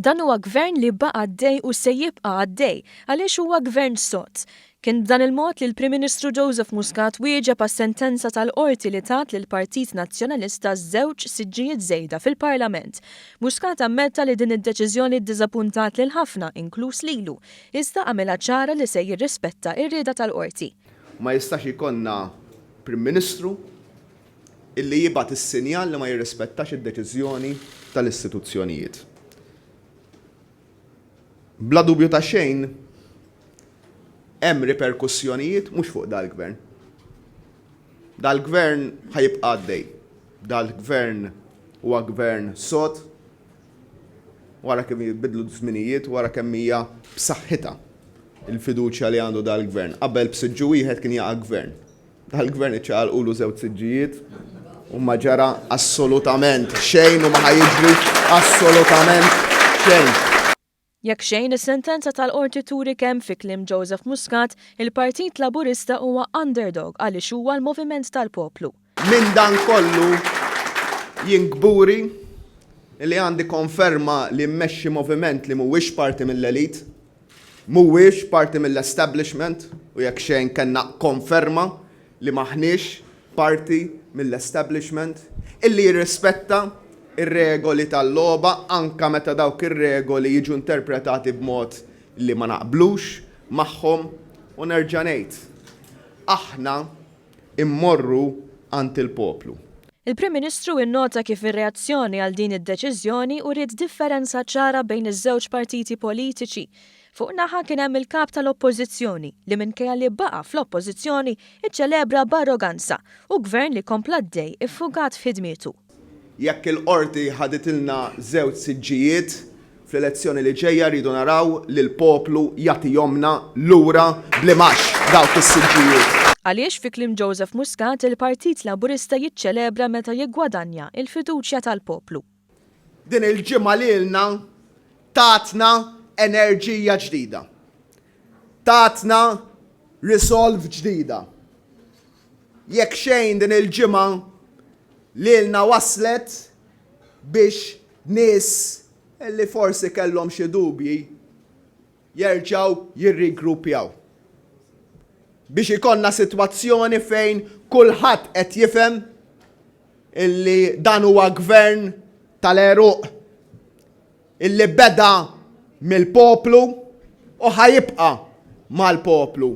Dan huwa gvern li baqa' għaddej u se jibqa' għaddej għaliex huwa gvern sod. Kien b'dan il-mod li l-Prim Ministru Joseph Muscat wieġeb għas-sentenza tal-Qorti li tat lill-Partit Nazzjonalista żewġ siġġijiet żejda fil-Parlament. Muscat ammetta li din id-deċiżjoni ddiżappuntat lil ħafna, inkluż lilu, iżda għamilha ċara li se jirrispetta r-rieda tal-Qorti. Ma jistax ikollna Prim Ministru illi jibgħat is-sinjal li ma jirrispettax id-deċiżjoni tal-istituzzjonijiet. Bla dubju ta' xejn hemm riperkussjonijiet mhux fuq dal-gvern. Dal-gvern ħa jibqa' għaddej. Dal-gvern huwa gvern sod, wara kemm jitbiddlu ż-żminijiet, wara kemm hija b'saħħitha l-fiduċja li għandu dal-gvern. Qabel b'siġġu wieħed kien jaqa' gvern. Dal-gvern iċċaqalqulu żewġ siġġijiet u ma ġara assolutament xejn u ma ħa jiġri assolutament xejn. Jekk xejn, is-sentenza tal-Qorti turi kemm, fi kliem Joseph Muscat, il-Partit Laburista huwa underdog għaliex huwa l-moviment tal-poplu. Minn dan kollu jien kburi li għandi konferma li mmexxi moviment li mhuwiex parti mill-elite, mhuwiex parti mill-establishment u jekk xejn kellna konferma li m'aħniex parti mill-establishment, illi jirrispetta r-regoli tal-logħba anke meta dawk ir-regoli jiġu interpretati b'mod li ma naqblux magħhom u nerġa' ngħid, aħna immorru għand il-poplu. Il-Prim Ministru innota kif ir-reazzjoni għal din id-deċiżjoni uriet differenza ċara bejn iż-żewġ partiti politiċi. Fuq naħa kien hemm il-Kap tal-Oppożizzjoni li minkejja li baqa' fl-Oppożizzjoni iċċelebra b'arroganza u Gvern li kompla għaddej iffugat f'ħidmietu. Jekk il-Qorti ħaditilna żewġ siġġijiet, fl-elezzjoni li ġejja rridu naraw li l-poplu jagħtihomlna lura bl-imgħax dawk is-siġġijiet. Għaliex, fi kliem Joseph Muscat, il-Partit Laburista jiċċelebra meta jiggwadanja l-fiduċja tal-poplu. Din il-ġimgħa lilna tatna enerġija ġdida. Tatna resolve ġdida. Jekk xejn din il-ġimgħa lilna waslet biex nies li forsi kellhom xi dubji jerġgħu jirrigruppjaw. Biex ikollna sitwazzjoni fejn kulħadd qed jifhem illi dan huwa gvern tal-għeruq illi beda mill-poplu u ħa jibqa' mal-poplu.